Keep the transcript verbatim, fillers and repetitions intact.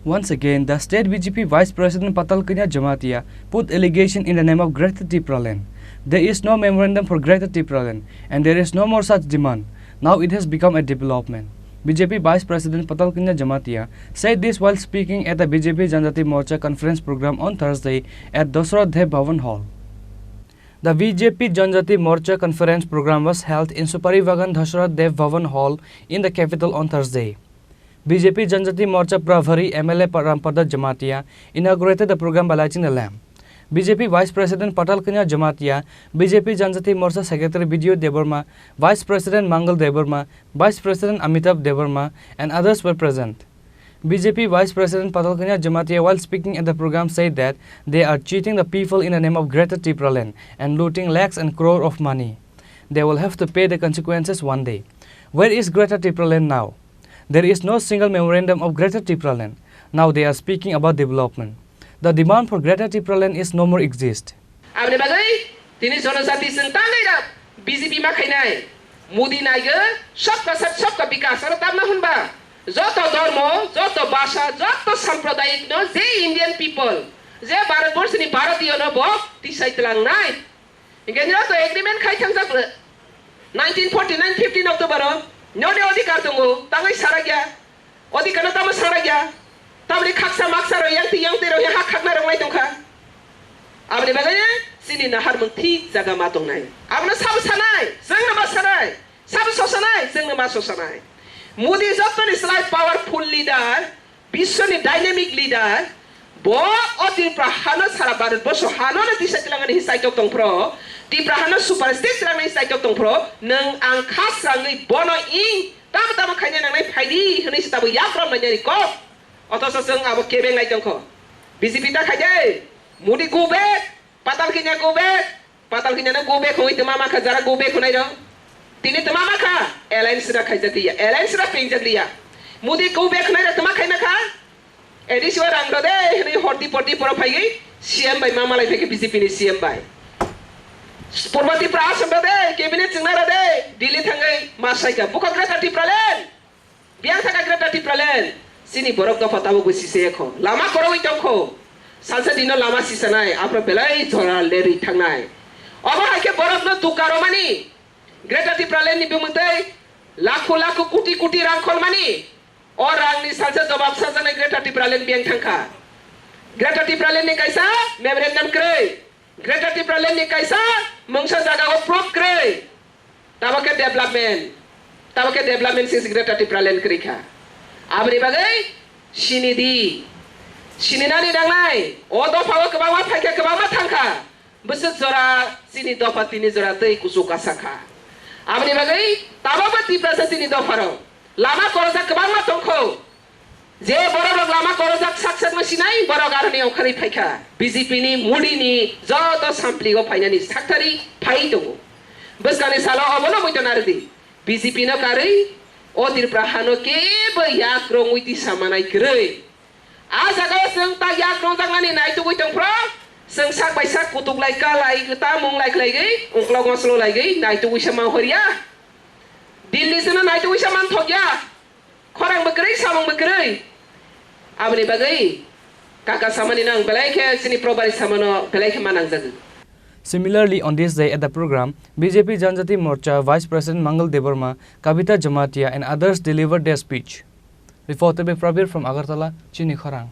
Once again, the state B J P Vice President Patal Kanya Jamatia put allegation in the name of Greater Tipraland. There is no memorandum for Greater Tipraland, and there is no more such demand. Now it has become a development. B J P Vice President Patal Kanya Jamatia said this while speaking at the B J P Janjati Morcha conference program on Thursday at Dasarath Dev Bhavan Hall. The B J P Janjati Morcha conference program was held in Supari Bagan Dasarath Dev Bhavan Hall in the capital on Thursday. B J P Janjati Morcha Prabhari M L A Pa-, Rampada Jamatia inaugurated the program by lighting the lamp. B J P Vice President Patal Kanya Jamatia, B J P Janjati Morcha Secretary B D O Debbarma, Vice President Mangal Debbarma, Vice President Amitabh Debbarma, and others were present. B J P Vice President Patal Kanya Jamatia, while speaking at the program, said that they are cheating the people in the name of Greater Tipraland and looting lakhs and crore of money. They will have to pay the consequences one day. Where is Greater Tipraland now? There is no single memorandum of Greater Tipraland. Now they are speaking about development. The demand for Greater Tipraland is no more exist. Aboni bagwi tini jonojati chwng tangwi rok B J P ma khainai. Modi naigo sabka sath sabka bikas aro tamna hwnba joto dhormo, joto bhasha, joto sampradayik no je Indian people, je Bharat borsi ni Bharatiyo no bo tisai tlangnai. Hinkhe nini to agreement khai thangjak le. Nineteen forty-nine fifteen October o nini odhikar tongo, tangwi sarakya. Odhikar no tamo sarakya. Tamni khaksa maksa rok yang ti yang ti rok ha khakna rok lai tongkha. Aboni bagwi chini naharmung thik jaga ma tongnai. Abono sabo sanai, chwngno ma sanai, sabo sosanai, chwngno ma sosanai. Modi jotoni slai powerful leader, Biswni dynamic leader, bo o Tripura hano sara Bharat borsho hano no tisa tilangani hisai tok tong phro, Tripura hano superstate tilangani hisai tok tong phro, nwng ang kha srangwi bono ing tamo tamo khaina nangnai phaidi hwnwi se tabo yakrom nainani kok. Othoso chwng abo kebeng nai tongkho. B J P ta khaide, Modi go back, Patal Kanya go back, Patal Kanya no go back hwnwi tma makha, jara go back hwnai rok. Tini tma makha, alliance ra khaijak liya, alliance ra pengjak liya. Modi go back hwnai rok tma khai makha? A D C o rang rode hwnwi horti porti poro phaiwi C M bai ma malai phaikhe B J P ni C M bai. Purba Tripura Assam rode, cabinet chwngna rode, Delhi thangwi ma saikha. Bukha Greater Tipraland. Biyang thaka Greater Tipraland, chini borok dopha tabuk bo sisaya kho. Lama korogwi tong kho. Salsa dino lama sisanai, aphro belai jora lerwi thangnai. Obo hai khe borokno dukha romani. Greater Tipraland ni bumung tei lakho lakho koti koti rang kholmani. O rangni salsa jobab sajaknai Greater Tipraland biyang thangkha. Greater Tipraland ni kaisa memorandum kwrwi. Greater Tipraland ni kaisa mungsa jaga o proof kwrwi. Tabo khe development. Tabo khe development sing Greater Tipraland kwrwi kha. Aboni bagwi sini di. Sininani nangnai. O dopha o kwbangma phaikha, kwbangma thangkha. Bwswk jora chini dopha tini jora tei kuchuk kasa kha. Aboni bagwi tabo bo Tiprasa chini dopha rok. Lama korojak kwbangma tongkho. Je borok rok lama korojak sak sak no sinai, borok aroni ongkharwi phaikha. B J P ni, Modi ni joto sampli o phainani saktharwi phai tongo. Bwskangni salo obono muitu narwdi. B J P no karwi o Tripura hano kebo yak rwngwi tisa manai kwrwi. A jaga o chwng ta yak rwngjaknani naitugwi tongphro, chwng sak bai sak kutuk lai ka lai ta mung lai khlaigwi, uklok moslo laigwi naitugwi se manghorya. Delhi se no naitugwi se manthokya. Khorang bo kwrwi, samung bo kwrwi. Aboni bagwi kaka samani no ang belai khe chini probari samano belai khe ma nangjagwi. Similarly, on this day at the program, B J P Janjati Morcha Vice President Mangal Debbarma, Kavita Jamatia and others delivered their speech. Reported by Prabir from Agartala, Chini Khorang.